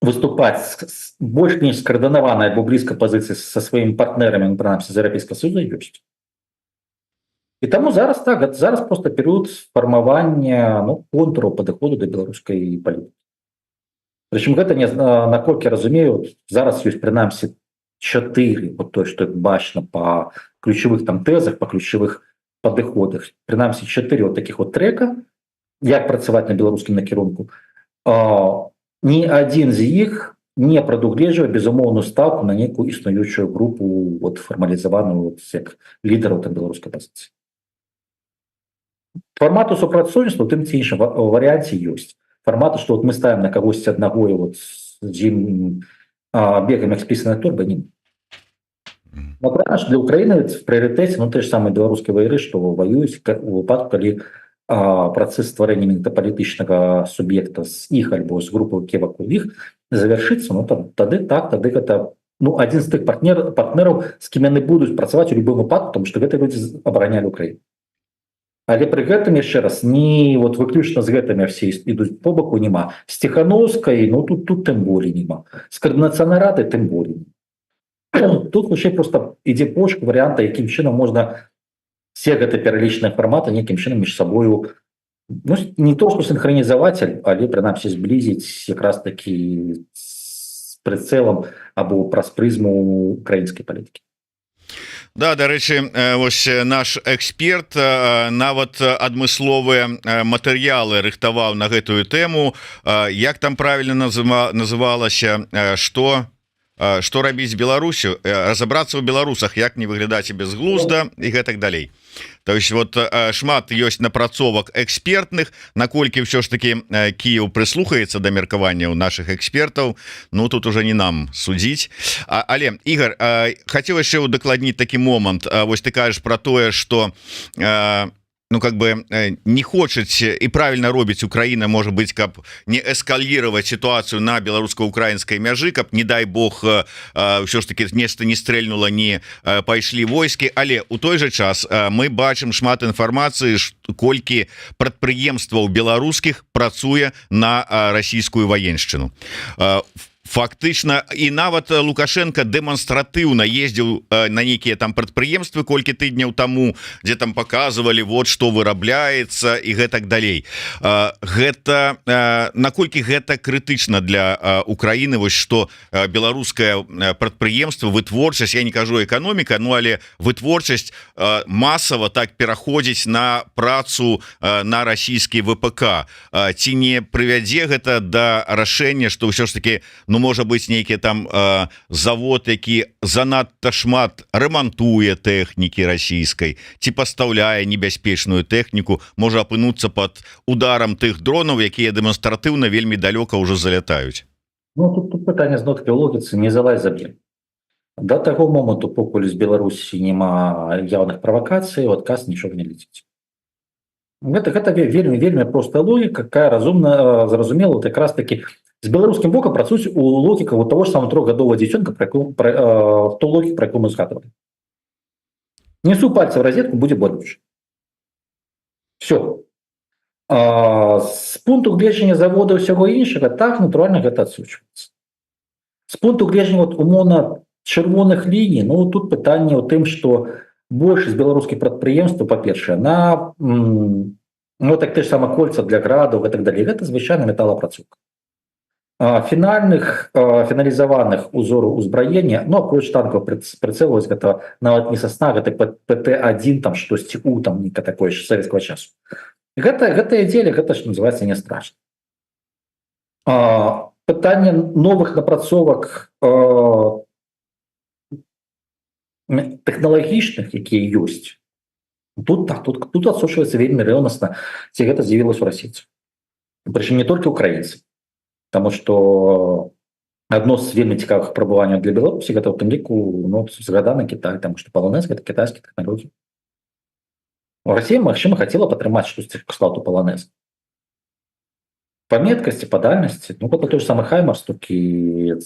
выступаць больш-менш скаардынаванай альбо блізка пазіцыі са сваімі партнерамі, ну, прынамсі з Еўрапейскага Саюза, ёсць. І таму зараз так, зараз просто перыяд фармавання, ну, контуру падыходу да беларускай палітыкі. Прычым гэта не, наколькі разумею, зараз ёсць прынамсі чатыры, вот той, что бачна по ключавых там тэзах, по ключавых падыходах, прынамсі чатыры вот таких вот трека, як працаваць на беларускім накірунку. Ні адзін з іх не прадугледжвае безумоўную ставку на нейкую існуючую групу, вот фармалізаваную, вот, як лідараў там беларускай пазіцыі. Фармату супрацоўніцтва тым ці іншым варыянце ёсць, фармату, что вот мы ставим на кагосьці аднаго і вот з ім бегаем, як спісаная торба, не. Для Украины в прыярытэце, ну, те ж самые беларускія ваяры, што воююць у выпадку, калі працэс стварэння менавіта палітычнага суб'екта з іх альбо з групы, які вакол іх, завяршыцца, ну, там, тады так, тады гэта, ну, адзін з тых партнераў, з кім яны будуць працаваць у любым выпадку, потому что гэта людзі абаранялі Украіну. Але пры гэтым, яшчэ раз, не вот выключна з гэтымі все ідуць по баку, няма. З Ціхановскай, ну, тут тым болей няма, з Каардынацыйнай рады тым болей. Тут хутчэй просто ідзе пошук варыянта, якім чынам можна все гэты пералічныя фарматы нейкім чынам між сабою, ну, не то что синхронізаваць, але прынамсі зблізіць якраз таки з прыцэлам або праз прызму украінскай палітыкі. Да, дарэчы, вось наш эксперт нават адмысловыя матэрыялы рыхтаваў на гэтую тэму, як там правильно называлася, что рабіць Беларусю, разобраться ў беларусах, як не выглядаць і безглузда і гэтак далей. То есть вот шмат ёсць напрацовак экспертных. Наколькі ўсё ж таки Кіев прыслухаецца да меркавання ў наших экспертаў, ну, тут уже не нам судзіць. Але, Ігор, хотел яшчэ удакладніць такі момант. Вось ты кажаш про тое, что ну, как бы не хочуць, і правильно робіць Украина, может быть, каб не эскалировать ситуацию на беларуска-украінскай мяжы, каб, не дай бог, ўсё ж таки нешта не стрэльнула, не пайшлі войскі. Але у той же час мы бачым шмат інфармацыі, колькі прадпрыемстваў беларускіх працуе на расійскую ваеншчыну фактычна. І нават Лукашенко дэманстратыўна ездзіў на нейкія там прадпрыемствы колькі тыдняў таму, дзе там показывалі вот, что вырабляецца, і гэтак далей. Гэта наколькі гэта крытычна для Украины, вось что беларускае прадпрыемства, вытворчасць, я не кажу эканоміка, ну, але вытворчасць масава так пераходзіць на працу на расійскі ВПК? Ці не прывядзе гэта да рашэння, что ўсё ж таки, ну, можа быть, нейкі там завод, які занадта шмат рамантуе тэхнікі расійскай ці пастаўляе небяспечную тэхніку, можа апынуцца под ударам тых дронаў, якія дэманстратыўна вельмі далёка ўжо залятаюць? Ну, тут пытанне зноткі логіцы: не залазь, заб'ем. До таго моманту, покуль з Беларусі няма яўных правакацый, у адказ нічога не леціць. Гэта вельмі, вельмі простая логіка, какая разумна, зразумела. Вот якраз таки з беларускім бокам працуюць у логіка вот того ж самого трохгадового дзіцёнка, про ту логіку, про якую мы згадывали: не суй пальцы в розетку, будзе болюча. Все. З пункту гледжання завода, ўсяго іншага, так, натуральна, гэта адсочваецца. З пункту гледжання вот умоўна чырвоных ліній, ну, тут пытанне ў тым, что большасць беларускіх прадпрыемстваў, па-першае, на, ну, так, те ж сама кольца для градаў и так далее, гэта звычайна металлаапрацоўка фінальных, фіналізаваных узору узбраення. Ну, апроч танкаў, прыцэлваць, гэта нават не сосна, гэта ПТ-1 там штосьці, у там нека такое ж савецкага часу. Гэтае дзеле, гэта ж называется не страшно. Пытанне новых напрацовак Тэхналагічных, якія ёсць тут, так, тут адсочваецца вельмі рэўнасна, ці гэта з'явілася у расійцаў, прычым не толькі украінцы. Таму что одно з вельмі цікавых патрабаванняў для Беларусі — гэта ў тым ліку, ну, згаданы Кітай, там что паланез — гэта кітайскі тэхналогіі. Расія, магчыма, хацела падтрымаць штосьці кшталту паланез по меткасці, по дальнасці. Ну, это той же самы Хаймарс, толькі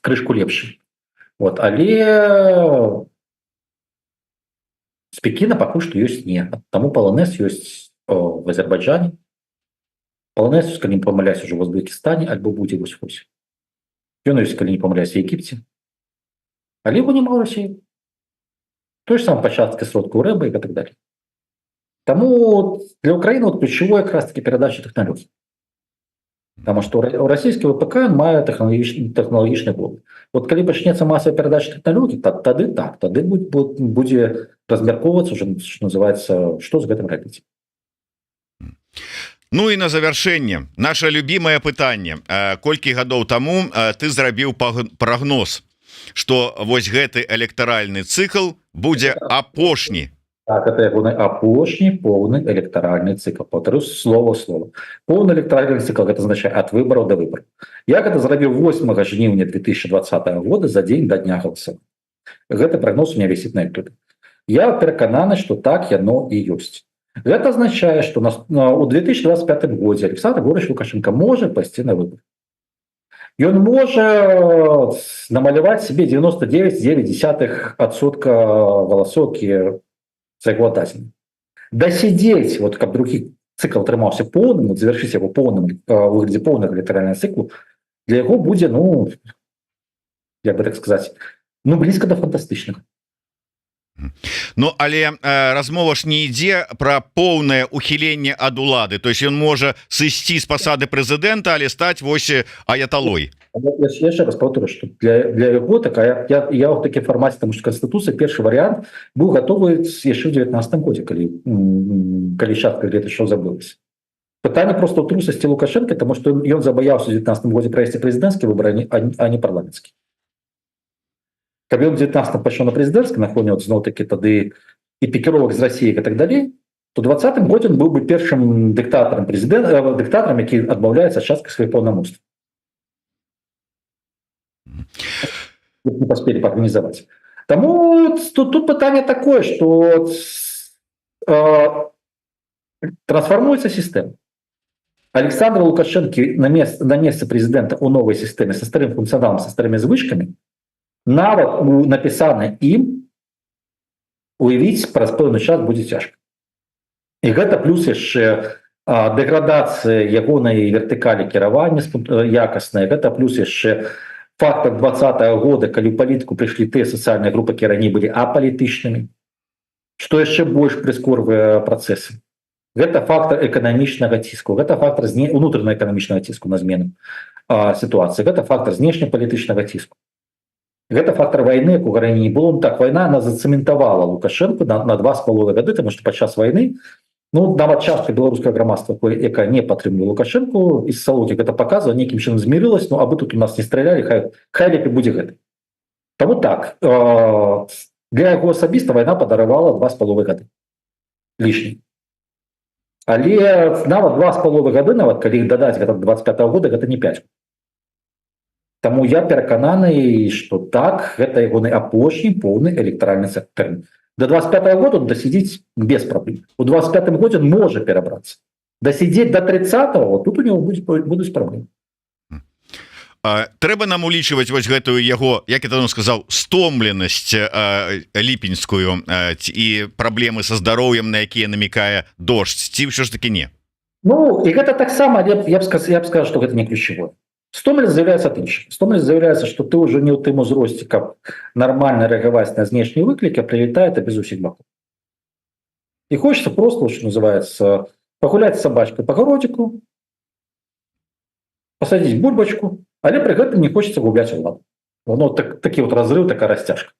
крышку лепшы. Вот, але з Пекіна пакуль што ёсць не. Таму паланез ёсць в Азербайджане, паланез, калі не памыляюсь, уже в Узбекістане альбо будзе вось-вось. Ён ёсць, калі не памыляюсь, Егіпце, але его няма ў Расіі. Той же сам пачаткі сродку РЭБа и так далее. Таму для Украины вот ключевое как раз таки перадача тэхналогій. Потому что расійскі ВПК мае тэхналагічны блок. Вот калі пачнецца масавая перадача тэхналогій, тады так, тады будзе размяркоўвацца уже, что называется, что з гэтым рабіць. Ну і на завяршэнне наша любимое пытанне. Колькі гадоў таму ты зрабіў прагноз, что вось гэты электаральны цыкл будзе апошні? Так, это ягоны апошні поўны электаральны цыкл. Паўтарю, слова слова. Поўны электаральны цыкл — гэта азначае ад выбараў да выбараў. Я гэта зрабіў 8 жніўня 2020 года, за дзень да дня галасавання. Гэты прагноз у меня вісіць на YouTube. Я перакананы, что так яно і ёсць. Гэта азначае, что у 2025 годзе Александр Григорьевич Лукашенко можа пайсці на выбор. Ён можа намаляваць себе 99,9% галасоў, якія за яго дадзены. Дасидзець, вот, каб другі цыкл атрымаўся поўным, вот, завяршыць яго поўным выглядзе поўнага электаральнага цыклу для яго будзе, ну, як бы так сказать, ну, блізка да фантастычнага. Ну, але размова ж не ідзе про поўнае ухіленне ад улады, то есть ён можа сысці з пасады прэзідэнта, але стаць вось аяталой. Я яшчэ раз паўторю, что для яго такая, я ў такі фармаце, тому что Канстытуцыя, першы варыянт быў гатовы яшчэ ў 19 годзе, калі частка где-то що забылася. Пытанне просто ў трусасці Лукашенко, тому что ён забаяўся ў 19 годзе правесці прэзідэнцкі выборы, а не парламенцкі. Каб ён 19 пайшоў на прэзідэнцкі на фоне зноў таки тады і пікіровак з Россией и так далей, то 20-м годзе он быў бы першым дыктатарам, прэзідэнт, дыктатарам, які адмаўляецца частка сваіх паўнамоцтв. Не паспелі арганізаваць. Таму тут пытанне такое, что трансфармуецца сістэма. Александра Лукашенко на месцы прэзідэнта у новай сістэме со старым функцыяналам, со старымі звычкамі, нават у напісаны ім, уявіць праз пэўны час будзе цяжка. І гэта плюс яшчэ дэградацыя ягонай вертыкалі кіравання якасная. Гэта плюс яшчэ фактор 20-го года, калі ў палітыку прыйшлі тыя сацыяльныя групы, якія раней былі апалітычнымі, што яшчэ больш прыскорвае працэсы. Гэта фактор эканамічнага ціску, гэта фактор унутранага эканамічнага ціску на змену сітуацыі, гэта фактор знешнепалітычнага ціску, гэта фактор войны, якога раней не было. Ну, так, вайна, она зацэментавала Лукашенко на 2,5 гады, тому что падчас войны, ну, нават частка беларускага грамадства, якая не падтрымлівала Лукашенко, з салокі гэта паказвае, нейкім чынам змірылась: ну, абы тут у нас не стралялі, хай лепей будзе гэты. Таму так, для яго асабіста вайна падаравала 2,5 гады лішні. Але нават 2,5 гады, нават калі іх дадаць, гэта 25 -го года, гэта не 5. Таму я перакананы, что так, гэта ягоны апошні поўны электаральны тэрмін. До 25 -го года он досидзіць без праблем. У 25 годзе он можа перабрацца. Дасидзець до 30, вот тут у него будуць праблемы. Трэба нам улічваць вось гэтую яго, як это он сказал, стомленасць ліпеньскую і праблемы са здароўем, на якія намікае Дождь, ці ўсё ж таки не? Ну, і гэта таксама, я б сказал, что гэта не ключевое. Стомленасць з'яўляецца ад іншых. Стомленасць з'яўляецца, что ты уже не ў тым узросце, каб нормально рэагаваць на знешнія выклікі, прилетает без усіх бакоў. И хочется просто, что называется, погулять с собачкой по огородику, посадить бульбочку, але при гэтым не хочется губляць уладу. Воно так, такі вот разрыв, такая растяжка.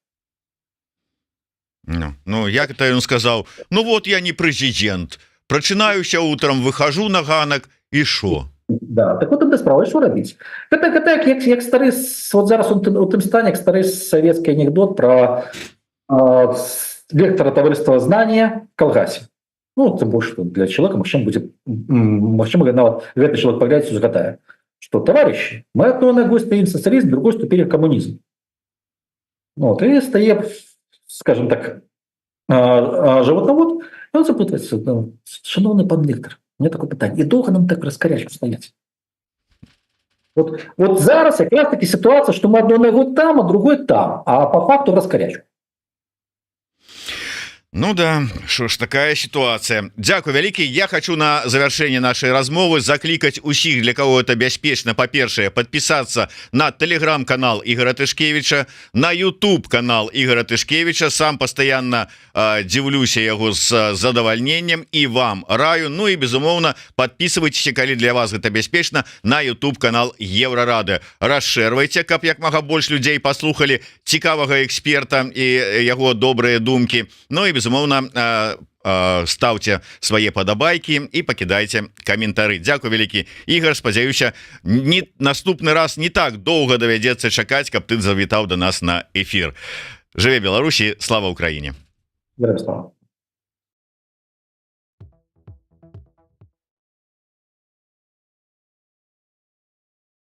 Ну, як это ён сказал: «Ну вот я не прэзідэнт, прачынаюся утром, выхожу на ганак, і шо?» Да, так вот, это справа, що рабіць? Гэта як стары, вот зараз он у тым стане, як стары савецкі анекдот про Лектора таварыства «Знание» калгасе. Ну, тым больш что для человека, магчыма, будзе, магчыма, нават гэты чалавек паглядзіць, узгадае, что, товарищи, мы одной ногой стоим в социализм, другой вступили в коммунизм. Ну, вот, и стае, скажем так, животновод, он запытывается: «Ну, шаноўны пан лектор, у меня такое пытанне: і долго нам так раскорячку стоять?» Вот зараз как раз таки ситуация, что мы одной ногой там, а другой там, а по факту раскорячку. Ну да, что ж, такая ситуация. Дзякуй вялікі. Я хочу на завершение нашай размовы заклікаць усіх, для кого это бяспечна, па-першае, подписаться на телеграм-канал Ігора Тышкевича, на YouTube канал Ігора Тышкевича. Сам постоянно дзіўлюся яго з задавальненнем і вам раю. Ну і, безумоўна, подписывайтесь, калі для вас гэта бяспечна, на YouTube канал Еўрарадыё. Расшэрвайце, каб як мага больш людзей паслухали цікавага эксперта і яго добрыя думкі. Ну і, безумоўна, ставце свае падабайкі і пакідайце каментары. Дзякуй вялікі, Ігор. Спадзяюся, не наступны раз не так доўга давядзецца чакаць, каб ты завітаў до нас на эфир. Жыве Беларусь! Слава Украіне! Слава.